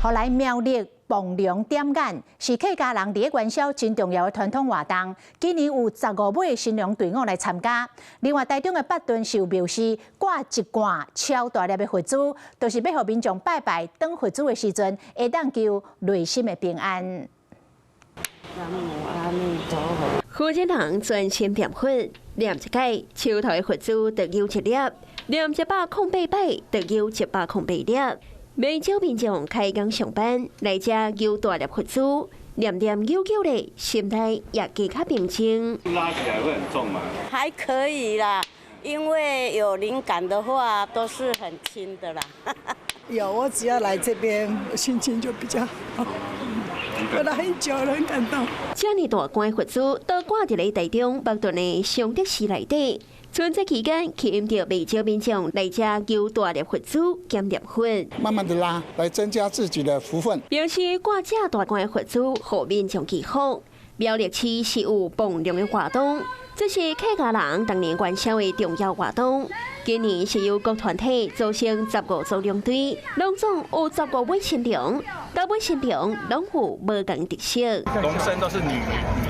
予來苗栗磅龍點眼是客家人佇元宵真重要的傳統活動。今年有15尾新娘隊伍來參加。另外，台中的八頓是有廟司掛一罐超大粒的佛珠，就是欲予民眾拜拜轉佛珠的時陣，會當求內心的平安。南無阿彌陀佛。福建人專心念佛，念一擺，手頭的佛珠就有一粒；念108擺，就有108粒。袂少民眾開工上班來遮求大粒佛珠，念念求求咧，心內也加較平靜。拉起來會很重嗎？還可以啦，因為有靈感的話，都是很輕的啦。有，我只要來這邊，心情就比較好。等了很久了，很感動。遮爾大罐佛珠都掛佇咧台中北屯的崇德寺內底。春節期間吸引著袂少民眾來遮求大粒佛珠兼念佛，慢慢的拉來增加自己的福分。平時掛遮大罐佛珠，予民眾祈福。苗栗市是有磅龍的活動，這是客家人逐年元宵的重要活動。今年是由各團體組成15組龍隊，攏總有15位新娘，逐位新娘攏有無仝特色。龍身都是女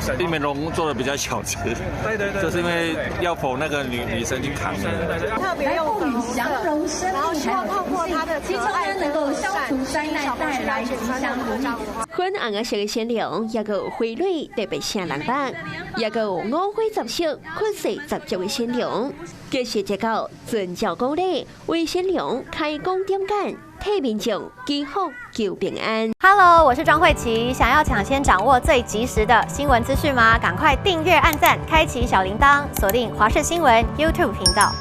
生，因為龍做的比較小隻，對對對，就是因為要否那個女生去扛。特別用賦予祥榮生命，還有透過它的祈求呢能夠消除災難，帶來吉祥如意。粉紅色的新娘，也閣有花蕊特別聖人版，也閣有五花十色、款式十足的新娘。結束結到遵照古禮，為新娘開光點眼，替民眾祈福求平安。 Hello，我是莊慧琪，想要搶先掌握最及時的新聞資訊嗎？趕快訂閱、按讚、開啟小鈴鐺，鎖定華視新聞 YouTube 頻道。